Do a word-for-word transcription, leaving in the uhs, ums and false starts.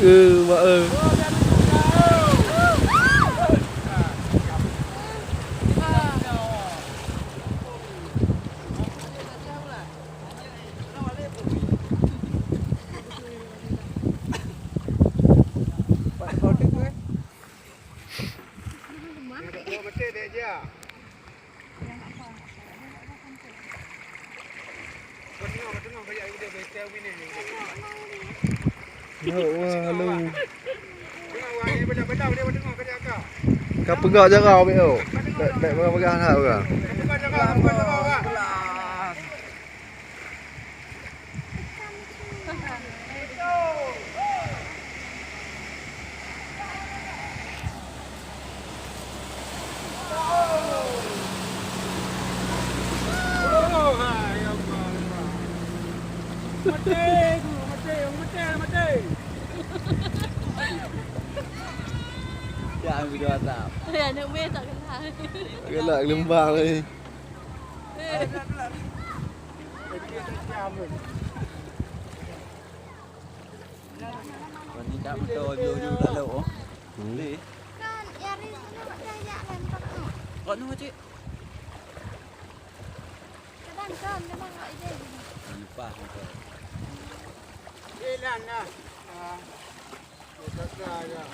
Eh, mak, eh. Ka peugah jaroe bèk oh. Bèk, bèk peugah-peugah that ureueng. Ya, video asap. Ya, nak main tak kenal. Gelak gelombang ni. Eh. Ni tak betul, jauh-jauh lalu, oh. Hmm. Boleh. Kan, ya, hari ni nak cari jalan, tak tahu. Kau nunggu, cik. Kadang kan, kadang tak ada. Lupa, lupa. Jalan lah. Ah. Jalan lah.